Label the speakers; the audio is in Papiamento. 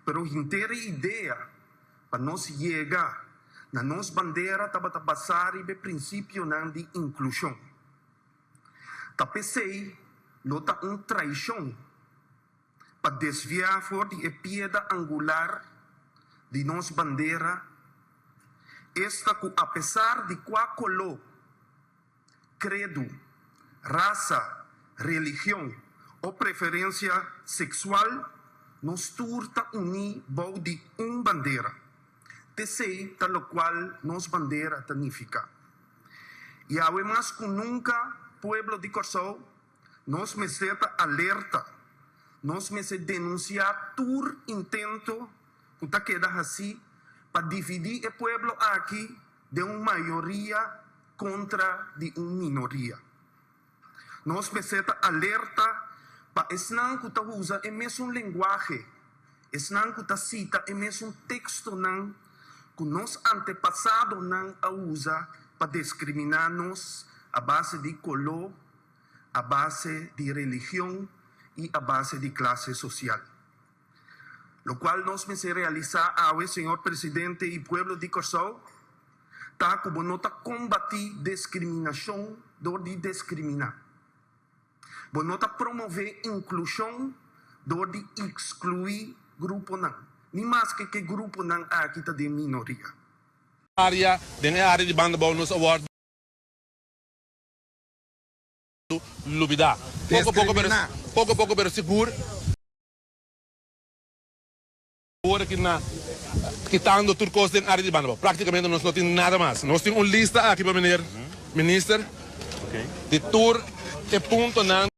Speaker 1: Pero henter e idea pa nos yega na nos bandera tabata basá riba e prinsipionan di inklushon. Ta p'esei lo ta un traishon pa desviá for di e pieda angular di nos bandera, esta ku apesar di kua koló, kredu, rasa, religion o preferensia seksual, nos tur ta uní bou di un bandera. T'esei ta lokual nos bandera ta nifiká. I awe mas ku nunka, pueblo di Kòrsou, nos mester ta alerta, nos mester denunsiá tur intento ku ta keda hasí pa dividí e pueblo aki den un mayoria kontra di un minoria. Nos mester ta alerta pa esnan ku ta usa e mesun lenguahe, esnan ku ta sita e mesun tekstonan ku nos antepasadonan a usa pa deskriminá nos a base di koló, a base di religion i a base di klase sosial. Lokual nos mester realisá awe, señor Presidente i pueblo di Kòrsou, ta ku bo no ta kombatí deskriminashon dor di deskriminá. Bo no ta promové inklushon dor di ekskluí gruponan, ni maske ku e gruponan aki ta den minoria.
Speaker 2: Área, Den e área di banda bou nos a wòrdu lubidá. Poko poko pero poko poko pero sigur. Ora ki na kitando tur kos den área di banda bou práktikamente nos no tin nada mas. Nos tin un lista aki pa meneer Minister di tur e puntonan.